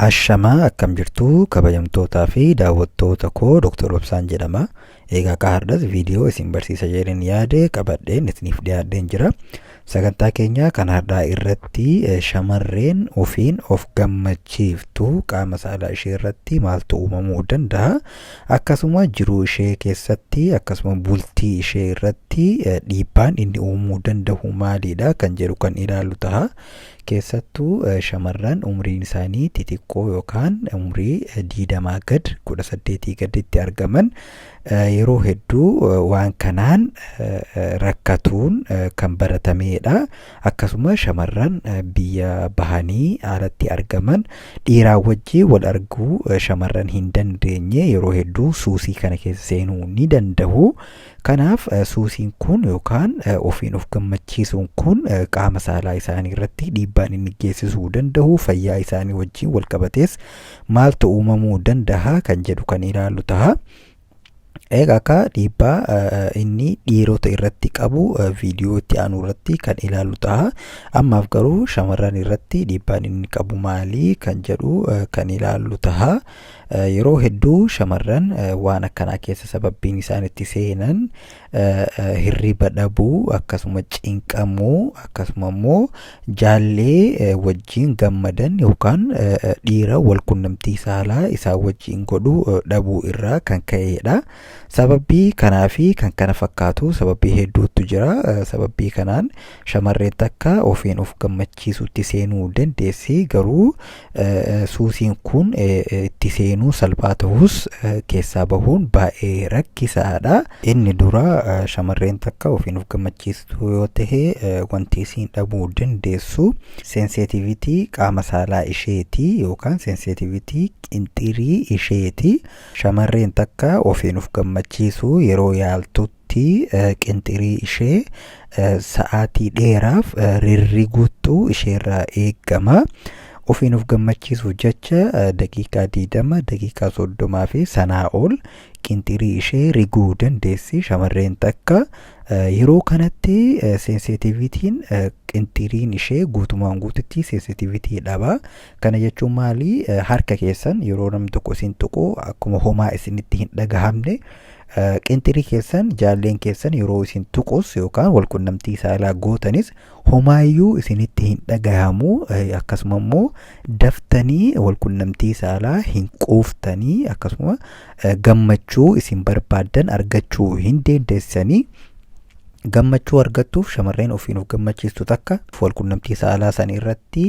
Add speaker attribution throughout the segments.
Speaker 1: Ashamaa, akkam jirtu kabajamtootaa fi daawwattoota koo? Dr. Obsaan jedhama. Egaa akka har'as viidiyoo isin barsiisa jedheen yaade qabadheen isiniif dhiyaadheen jira. Sagantaa keenya kan har'aa irratti shamarreen ofiin of gammachiiftu qaama saalaa ishee irratti maaltu uumamuu danda'a? Akkasuma jiruu ishee keessatti, akkasuma bultii ishee irratti dhiibbaan inni uumuu danda'u maalidha kan jedhu kan ilaallu ta'a. Keessattuu shamarran umriin isaanii xixiqqoo yookaan umrii 20 gad, 18 gaditti argaman yeroo hedduu waan kanaan rakkatuun kan baratamedha. Akkasuma shamarran biyya bahanii alatti argaman, dhiiraa wajjin wal arguu shamarran hin dandeenye yeroo hedduu suusii kana keessa seenuu ni danda'u. Kanaaf suusiin kun yookaan ofiin of gammachiisuun kun qaama saalaa isaanii irratti dhiibbaan inni geessisuu danda'u, fayyaa isaanii wajjin wal qabatees maaltu uumamuu danda'a kan jedhu kan ilaallu ta'a. Egaa akka dhiibbaa inni dhiirota irratti qabu viidiyoo itti aanu irratti kan ilaallu ta'a. Ammaaf garuu shamarran irratti dhiibbaan inni qabu maali kan jedhu kan ilaallu ta'a. Yeroo hedduu shamarran waan akkanaa keessa sababbiin isaan itti seenan hirriba dhabuu, akkasuma cinqamuu, akkasuma immoo jaallee wajjin gammadan yookaan dhiira wal qunnamtii saalaa isaan wajjin godhu dhabuu irraa kan ka'edha. Sababbii kanaa fi kan kana fakkaatu sababbii hedduutu jira. Sababbii kanaan shamarreen takka ofiin of gammachiisutti seenuu dandeessi, garuu suusiin kun itti seenuu salphaa ta'us keessaa bahuun baay'ee rakkisaadha. Inni dura, shamarreen takka ofiin of gammachiistuu yoo ta'e, wanti isiin dhabuu dandeessu sensitivity qaama saalaa isheeti yookaan sensitivity qinxirii isheeti. Shamarreen takka ofiin of gammachiisuu yeroo yaaltutti qinxirii ishee sa'aatii dheeraaf rirriguutu isheerraa eegama. Ofiin of gammachiisuuf jecha daqiiqaa 20, daqiiqaa 30 fi sanaa ol qinxirii ishee riguu dandeessi shamarreen takka. Yeroo kanatti sensitivityn qinxiriin ishee guutumaan guututti sensitivity dhaba. Kana jechuun maali? Harka keessan yeroo namni tokko isin tuqu akkuma homaa isinitti hin dhagahamne, qinxirii keessan jaalleen keessan yeroo isin tuqus yookaan walqunnamtii saalaa gootanis homaayyuu isinitti hin dhagahamu. Akkasuma immoo daftanii walqunnamtii saalaa hin quuftanii, akkasuma gammachuu isin barbaaddan argachuu hin dandeessanii. Gammachuu argattuuf shamarreen ofiin of gammachiistu takka walqunnamtii saalaa san irratti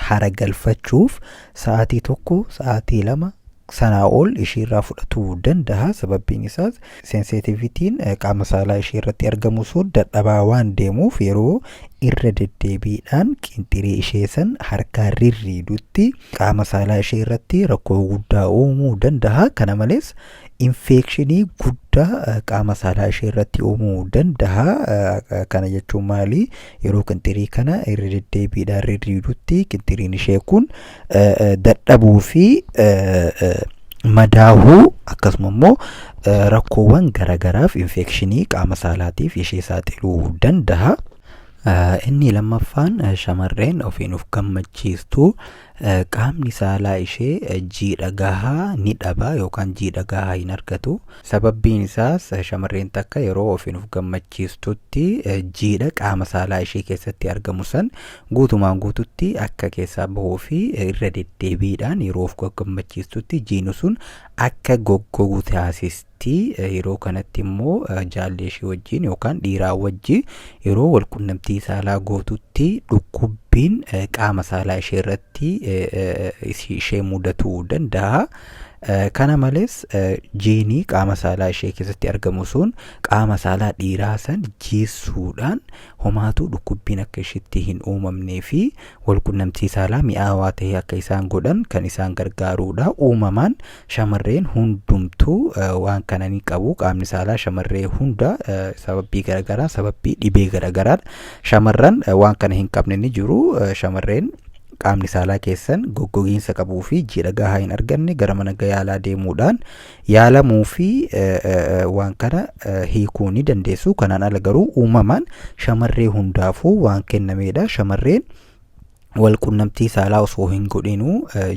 Speaker 1: hara galfachuuf sa'aatii 1, sa'aatii 2 sanaa ol ishiirraa fudhatuu danda'a. Sababbiin isaas sensitivityn qaama saalaa ishee irratti argamu sun dadhabaa waan deemuuf, yeroo irra deddeebiidhaan qinxirii ishee san harkaan rirriidutti qaama saalaa ishee irratti rakkoo guddaa uumuu danda'a. Kana malees infekshinii guddaa qaama saalaa ishee irratti uumuu danda'a. Kana jechuun maali? Yeroo qinxirii kana irra deddeebiidhaan rirriidutti qinxiriin ishee kun dadhabuu fi madaahuu, akkasuma immoo rakkoowwan garaagaraaf, infekshinii qaama saalaatiif ishee saaxiluu danda'a. Inni lammaffaan, shamarreen ofiin of gammachiistu qaamni saalaa ishee jiidha gahaa ni dhaba yookaan jiidha gahaa hin argatu. Sababbiin isaas shamarreen takka yeroo ofiin of gammachiistutti jiidha qaama saalaa ishee keessatti argamu san guutumaan guututti akka keessaa bahuu fi irra deddeebiidhaan yeroo of gammachiistutti jiinu sun akka goggogu taasisti. Yeroo kanatti immoo jaallee ishee wajjin yookaan dhiiraa wajjin yeroo wal qunnamtii saalaa gootutti dhukkubbiin qaama saalaa ishee irratti ishee mudatuu danda'a. Kana malees jiinii qaama saalaa ishee keessatti argamu sun qaama saalaa dhiiraa san jiissuudhaan homaatuu dhukkubbiin akka isheetti hin uumamnee fi walqunnamtii saalaa mi'aawaa ta'e akka isaan godhan kan isaan gargaarudha. Uumamaan shamarreen hundumtuu waan kana ni qabu. Qaamni saalaa shamarree hunda sababii garaagaraa, sababii dhibee garaagaraa shamarran waan kana hin qabne ni jiru. Shamarreen qaamni saalaa keessan goggogiinsa qabuu fi jiidha gahaa hin arganne gara mana yaalaa deemuudhaan yaalamuu fi waan kana hiikuu ni dandeessu. Kanaan ala garuu uumamaan shamarree hundaafuu waan kennameedha. Shamarreen Wal qunnamtii saalaa osoo hin godhinuu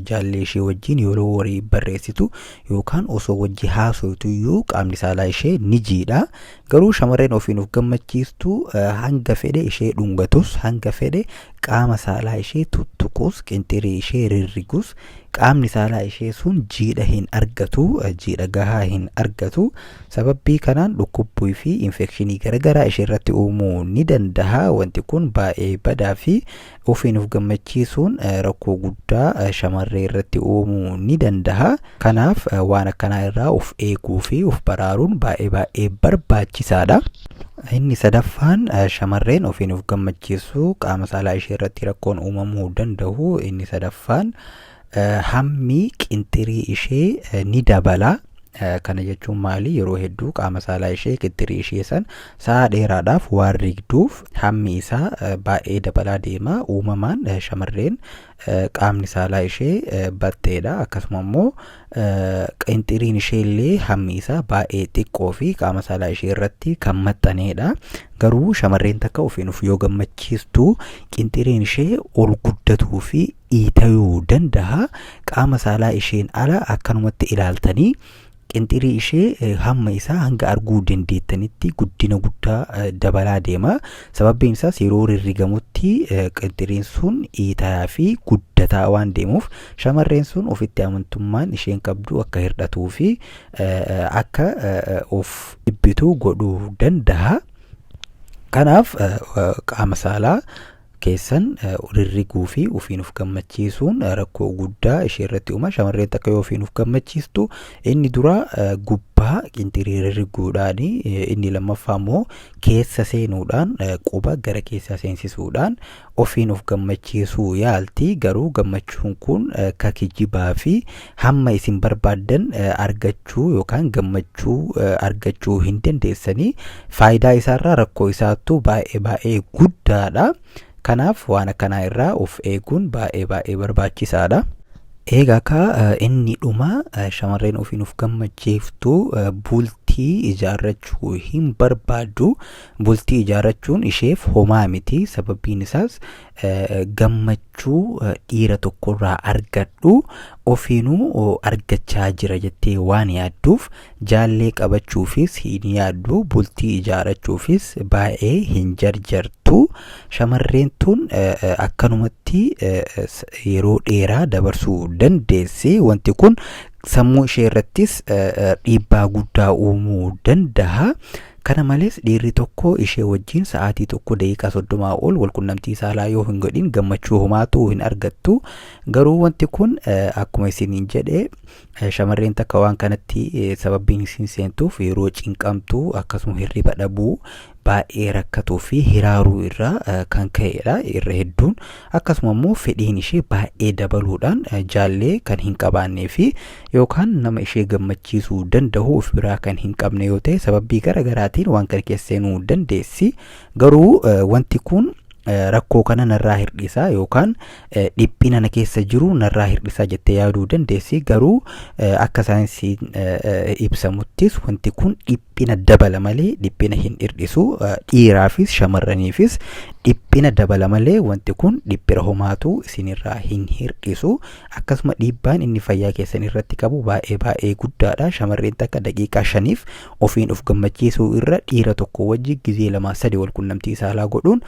Speaker 1: jaallee ishee wajjin yeroo walii barreessitu yookaan osoo wajji haasoytu iyyuu qaamni saalaa ishee ni jiidha. Garuu shamarreen ofiin of gammachiistu hanga fedhe ishee dhungatus, hanga fedhe qaama saalaa ishee tuttuqus, qinxirii ishee rirrigus, qaamni saalaa ishee sun jiidha hin argatu, jiidha gahaa hin argatu. Sababbii kanaan dhukkubbii fi infekshinii garaagaraa ishee irratti uumuu ni danda'a. Wanti kun baay'ee badaa fi ofiin of gammachiisuun rakkoo guddaa shamarree irratti uumuu ni danda'a. Kanaaf waan akkanaa irraa of eeguu fi of baraaruun baay'ee baay'ee barbaachisaadha. Inni sadaffaan shamarreen ofiin of gammachiisu qaama saalaa ishee irratti rakkoon uumamuu danda'u inni sadaffaan hammi qinxirii ishee ni dabala. Kana jechuun maali? Yeroo hedduu qaama saalaa ishee, qinxirii ishee san sa'a dheeraadhaaf waan rigduuf hammi isaa baay'ee dabalaa deema. Uumamaan shamarreen qaamni saalaa ishee baxxeedha. Akkasuma immoo qinxiriin ishee illee hammi isaa baay'ee xiqqoo fi qaama saalaa ishee irratti kan maxxaneedha. Garuu shamarreen takka ofiin of yoo gammachiistu qinxiriin ishee ol guddatuu fi iitayuu danda'a. Qaama saalaa isheen ala akkanumatti ilaaltanii qinxirii ishee hamma isaa hanga arguu dandeettanitti guddina guddaa dabalaa deema. Sababbiin isaas yeroo rirrigamutti qinxiriin sun iitayaa fi guddataa waan deemuuf shamarreen sun ofitti amantummaan isheen qabdu akka hir'atuu fi akka of dhibbitu godhuu danda'a. Kanaaf qaama saalaa keessan rirriguu fi ofiin of gammachiisuun rakkoo guddaa ishee irratti uuma. Shamarreen takka yoo ofiin of gammachiistu inni dura gubbaa qinxirii rirriguudhaan, inni lammaffaa immoo keessa seenuudhaan, quba gara keessaa seensisuudhaan ofiin of gammachiisuu yaalti. Garuu gammachuun kun ka kijibaa fi hamma isin barbaaddan argachuu yookaan gammachuu argachuu hin dandeessanii. Faayidaa isaarraa rakkoo isaattu baay'ee baay'ee guddaadha. Kanaaf waan akkanaa irraa of eeguun baay'ee baay'ee barbaachisaadha. Egaa akka inni dhuma shamarreen ofiin of gammachiiftu bultii ijaarrachuu hin barbaaddu. Bultii ijaarrachuun isheef homaa miti. Sababbiin isaas gammachuu dhiira tokkorraa argadhu ofiinuu argachaa jira jettee waan yaadduuf jaallee qabachuufis hin yaaddu, bultii ijaarrachuufis baay'ee hin jarjartu. Shamarreen tun akkanumatti yeroo dheeraa dabarsuu dandeessi. Wanti kun sammuu ishee irrattis dhiibbaa guddaa uumuu danda'a. Kana malees dhiirri tokko ishee wajjin sa'aatii 1 daqiiqaa 30 ol walqunnamtii saalaa yoo hin godhin gammachuu homaatu hin argattu. Garuu wanti kun akkuma isiniin jedhe, shamarreen takka waan kanatti sababbiin isin seentuuf yeroo cinqamtu, akkasuma hirriba dhabuu, baay'ee rakkatuu fi hiraaruu irraa kan ka'edha irra hedduun. Akkasuma immoo fedhiin ishee baay'ee dabaluudhaan jaallee kan hin qabaannee fi yookaan nama ishee gammachiisuu danda'u of biraa kan hin qabne yoo ta'e, sababbii gara garaatiin waan kana keessa seenuu dandeessi. Garuu wanti kun rakkoo kana narraa hir'isaa yookaan dhiphina na keessa jiru narraa hir'isaa jettee yaaduu dandeessi. Garuu akka saayinsiin ibsamuttis wanti kun dhiphina dabala malee dhiphina hin hir'isu. Dhiiraafis shamarraniifis dhiphina dabala malee wanti kun dhiphina homaatu isinirraa hin hir'isu. Akkasuma dhiibbaan inni fayyaa keessan irratti qabu baay'ee baay'ee guddaadha. Shamarreen takka daqiiqaa 5f ofiin of gammachiisuu irra dhiira tokko wajji gizee 2 sadi wal qunnamtii saalaa godhuun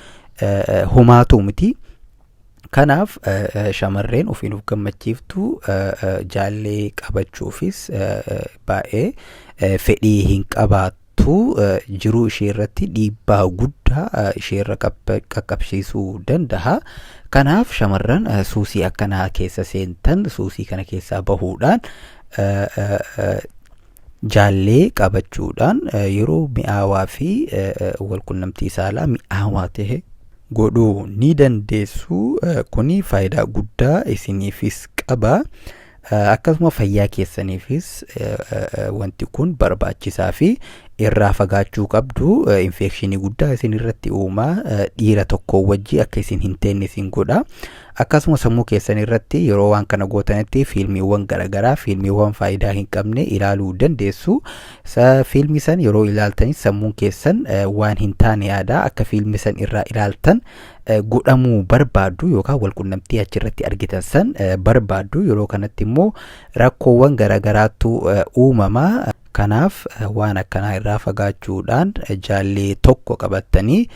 Speaker 1: homaatu miti. Kanaaf shamarreen ofiin of gammachiiftu jaallee qabachuufis baay'ee fedhii hin qabaattu. Jiruu ishee irratti dhiibbaa guddaa isheerra qaqqabsiisuu danda'a. Kanaaf shamarran suusii akkanaa keessa seentan suusii kana keessaa bahuudhaan, jaallee qabachuudhaan, yeroo mi'aawaa fi walqunnamtii saalaa mi'aawaa ta'e godhuu ni dandeessu. Kuni faayidaa guddaa isiniifis qaba. Akkasuma fayyaa keessaniifis wanti kun barbaachisaa fi Irraa fagaachuu qabdu. Infekshinii guddaa isin irratti uuma, dhiira tokko wajji akka isin hin teenne isin godha. Akkasuma sammuu keessan irratti yeroo waan kana gootanitti fiilmiiwwan garaagaraa, fiilmiiwwan faayidaa hin qabne ilaaluu dandeessu. Fiilmii san yeroo ilaaltanis sammuun keessan waan hin taane yaada. Akka fiilmii san irraa ilaaltan godhamuu barbaaddu yookaan walqunnamtii achirratti argitan san barbaaddu. Yeroo kanatti immoo rakkoowwan garaagaraatu uumama. Kanaaf waan akkanaa irraa fagaachuudhaan jaallee tokko qabattanii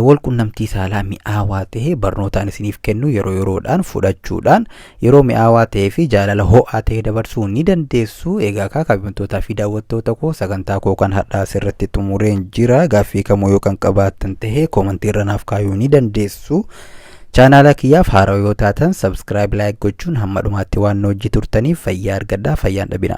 Speaker 1: walqunnamtii saalaa mi'aawaa ta'e barnootaan isiniif kennu yeroo yeroodhaan fudhachuudhaan yeroo mi'aawaa ta'ee fi jaalala ho'aa ta'e dabarsuu ni dandeessu. Egaa kaa kabajamtootaa fi daawwattoota koo, sagantaa koo kan har'aa asirratti xumureen jira. Gaaffii kamuu yoo kan qabaattan ta'e koomantii irra naaf kaayuu ni dandeessu. Chaanaala kiyyaaf haaraa yoo taatan subscribe, like gochuun hamma dhumaatti waan nu hojii turtaniif fayyaa argadhaa, fayyaan dhabina.